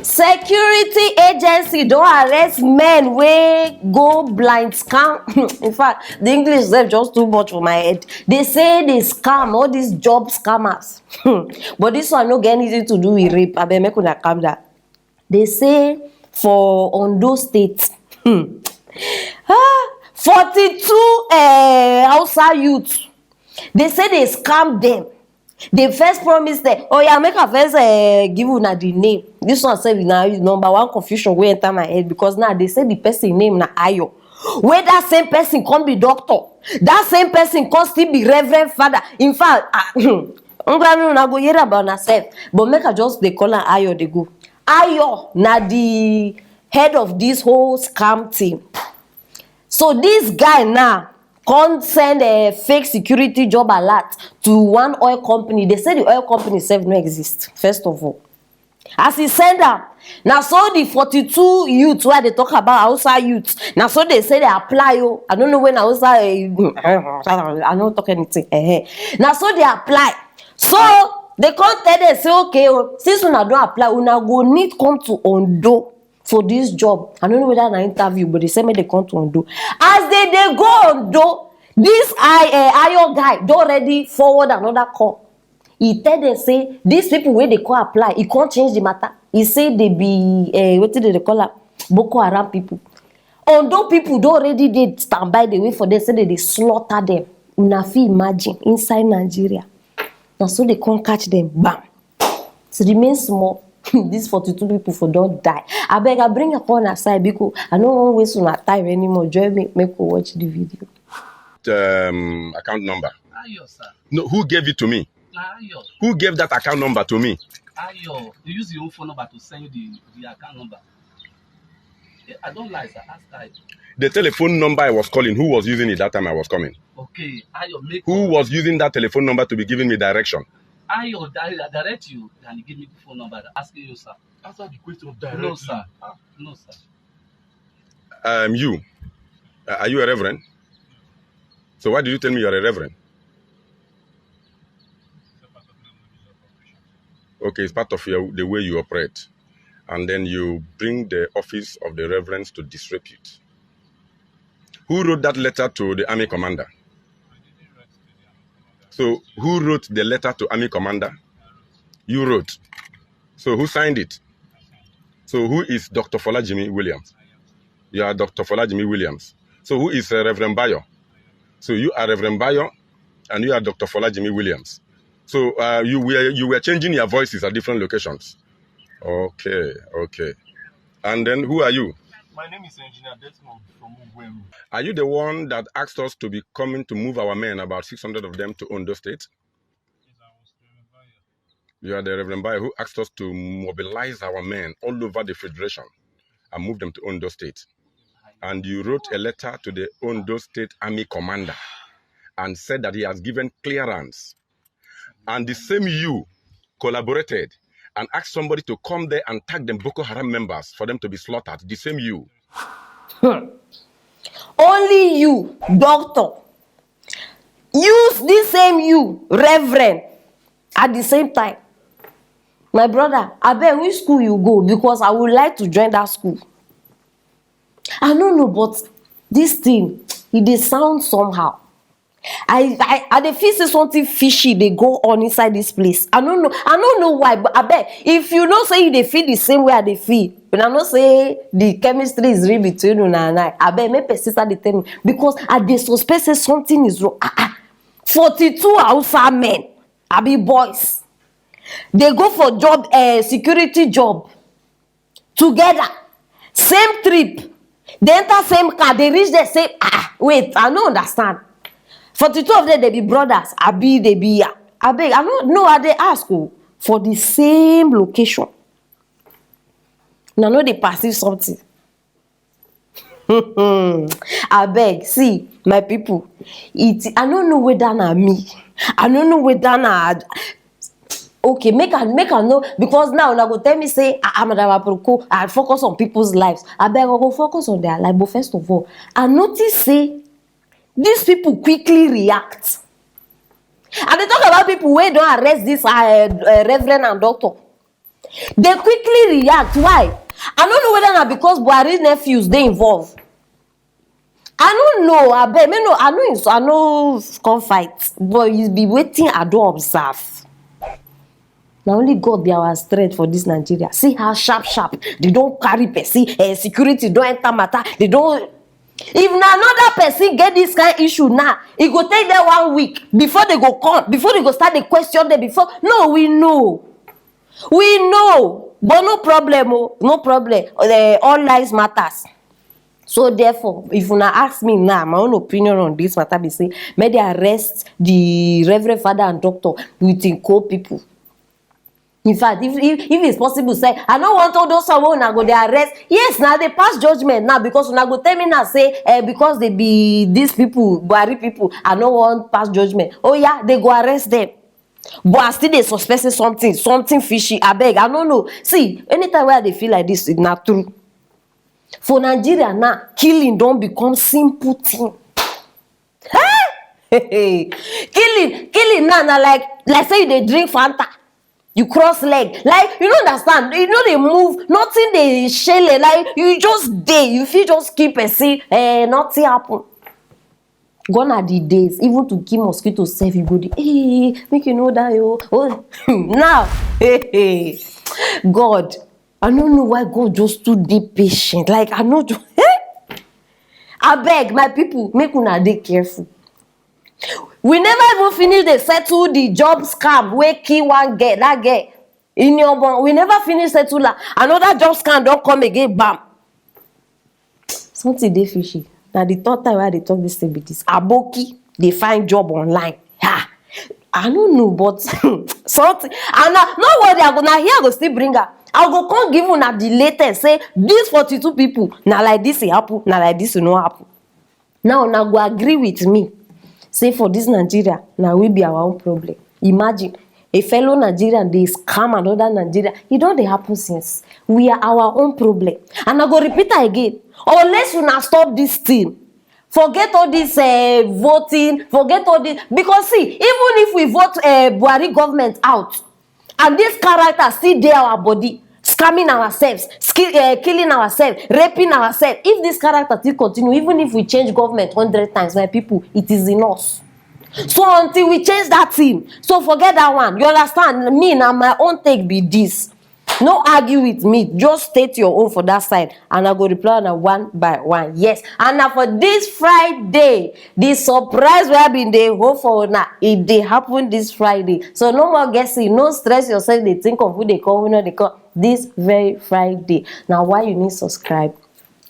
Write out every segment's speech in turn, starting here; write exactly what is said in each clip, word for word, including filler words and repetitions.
Security agency don arrest men wey go blind scam. In fact, the English sef just too much for my head. They say they scam, all these job scammers. But this one no get anything to do with rape. Abeg, make una calm down. They say for Ondo State, hmm, ah, forty-two, eh, Hausa youth, they say they scam them. They first promise them, "Oh yeah, make I first, eh, give una the name." This one sef na number one confusion wey enter my head, because now they say the person name na Ayo. Wey that same person come be doctor, that same person come still be Reverend Father. In fact, ah, ngwa, una go hear about una sef. But make I just dey call am Ayo dey go. Ayo na the head of this whole scam team. So this guy now come send a fake security job alert to one oil company. They say the oil company sef no exist, first of all. As he send am, na so the forty-two youth wey I dey talk about, Hausa youth, na so they say they apply o. I don't know when Hausa, eh, I no talk anything. Eh, eh. Na so they apply. So they come tell them say, "Okay o, since una don apply, una go need come to Ondo for this job." I no know whether na interview, but they say make they come to Ondo. As they dey go Ondo, this I, eh, Ayo guy don already forward another call. He tell them say these people wey dey come apply, he come change the matter. He say they be, eh, wetin they dey call am, Boko Haram people. Ondo people don already dey standby, dey wait for them, say they dey slaughter them. Una fit imagine inside Nigeria. Na so they come catch them, bam. It remain small. These forty-two people for don die. Abeg, I bring upon aside because I no wan waste una time anymore. Join me, make we watch the video. Um, account number. Ayo, sir. No, who gave it to me? Na Ayo. Who gave that account number to me? Ayo. You use your own phone number to send the, the account number. Eh, I don't lie, sir. Ask Ayo. The telephone number I was calling, who was using it that time I was coming? Okay, Ayo, make Who was using that telephone number to be giving me direction? Ayo di- direct you and give me the phone number asking you, sir. Answer the question No, directly. Sir. No, sir. Um, you, uh, are you a reverend? So why did you tell me you're a reverend? Okay, it's part of your, the way you operate. And then you bring the office of the reverends to disrepute. Who wrote that letter to the army commander? So who wrote the letter to army commander? You wrote. So who signed it? So who is Doctor Folajimi Williams? You are Doctor Folajimi Williams. So who is, uh, Reverend Bayo? So you are Reverend Bayo, and you are Doctor Folajimi Williams. So, uh, you were, you were changing your voices at different locations. Okay, okay. And then who are you? My name is Engineer Desmond from Ugwem. Are you the one that asked us to be coming to move our men, about six hundred of them, to Ondo State? You are the Reverend Bayo who asked us to mobilize our men all over the federation and move them to Ondo State. And you wrote a letter to the Ondo State Army commander and said that he has given clearance. And the same you collaborated and asked somebody to come there and tag them Boko Haram members for them to be slaughtered. The same you. Only you, doctor. Use this same you, reverend, at the same time. My brother, abeg, which school you go? Because I would like to join that school. I no know, but this thing, e dey sound somehow. I I I dey feel say something fishy dey go on inside this place. I no know. I no know why, but abeg, if you know say you dey feel the same way I dey feel, una know say the chemistry is real between una and I. Abeg, make person start dey tell me, because I dey suspect say something is wrong. Ah, ah. Forty-two Hausa men, abi boys, dey go for job, eh, security job together, same trip, dey enter same car, dey reach there, say, "Ah, wait, I no understand. Forty-two of them, they be brothers, abi they be, ah, abeg, I no know, I dey ask o, for the same location." Una no dey perceive something. Abeg, see, my people, it, I no know whether na me, I no know whether na, okay, make I, make I know, because now una go tell me say, "Ah, ah, Madam Aproko, I focus on people's lives." Abeg, I go focus on their life, but first of all, I notice say these people quickly react. I dey talk about people wey don arrest this, uh, uh, reverend and doctor. They quickly react. Why? I don't know whether na because Buhari nephews dey involved. I don't know. I bet me no. I know. I know. Come fight, but you be waiting. I don't observe. Na only God be our strength for this Nigeria. See how sharp sharp they don't carry person. Eh, security don't enter matter. They don't. If na another person get this kind issue now, e go take them one week before they go come, before they go start the question them before. No, we know. We know, but no problem, oh, no problem. Eh, all lives matters. So therefore, if una ask me now, my own opinion on this matter be say, make they arrest the Reverend Father and Doctor with him co people. In fact, if, if, if it's possible, say, I don't want all those one wey una go dey arrest. Yes, now they pass judgment now because una go tell me now say, eh, because they be these people, Buhari people, I don't want pass judgment. Oh yeah, they go arrest them. But I still dey suspect say something, something fishy. I beg, I don't know. See, anytime where I dey feel like this, it's not true. For Nigeria now, killing don't become simple thing. Hey! Killing, killing now, na like, like say you dey drink Fanta. You cross leg. Like, you don't understand. You know they move. Nothing they shele. Like, you just dey. You feel just keep and see, eh, nothing happen. Gone are the days. Even to kill mosquito sef, you go dey, "Hey, make you know that, yo." Oh, now, hey, hey. God, I don't know why God just too dey patient. Like, I know. I beg, my people, make una dey careful. We never even finish dey settle the job scam wey kill one girl, that girl. In your bone, we never finish settle am. Another job scam don't come again, bam. Something dey fishy. Now the third time I dey talk this thing be this. Aboki, they find job online. Ha! I don't know, but something. And now, no worry, I go now here go still bring her. I go come give una the latest. Say these forty-two people, now like this it happen, now like this it no happen. Now, now go agree with me. Say for this Nigeria, now we be our own problem. Imagine a fellow Nigerian dey scam another Nigerian. It don't dey happen since. We are our own problem. And I go repeat that again. Unless una stop this thing, forget all this uh, voting, forget all this. Because see, even if we vote uh, Buhari government out, and this character still dey our body, scamming ourselves, ski- uh, killing ourselves, raping ourselves. If this character still continue, even if we change government hundred times, my people, it is in us. So until we change that thing, so forget that one. You understand? Me, now my own take be this. No argue with me. Just state your own for that side, and I go reply on one by one. Yes, and now for this Friday, the surprise we have been dey hope for now, it dey happen this Friday. So no more guessing, no stress yourself. They think of who they call, who not they call. This very Friday. Now, why you need subscribe?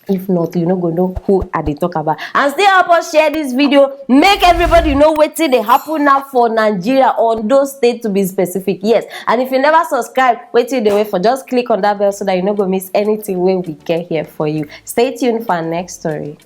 If not, you no go know who I dey talk about. And still help us share this video. Make everybody know wetin dey happen now for Nigeria, Ondo State to be specific. Yes, and if you never subscribe, wetin you dey wait for? Just click on that bell so that you no go miss anything wey we get here for you. Stay tuned for our next story.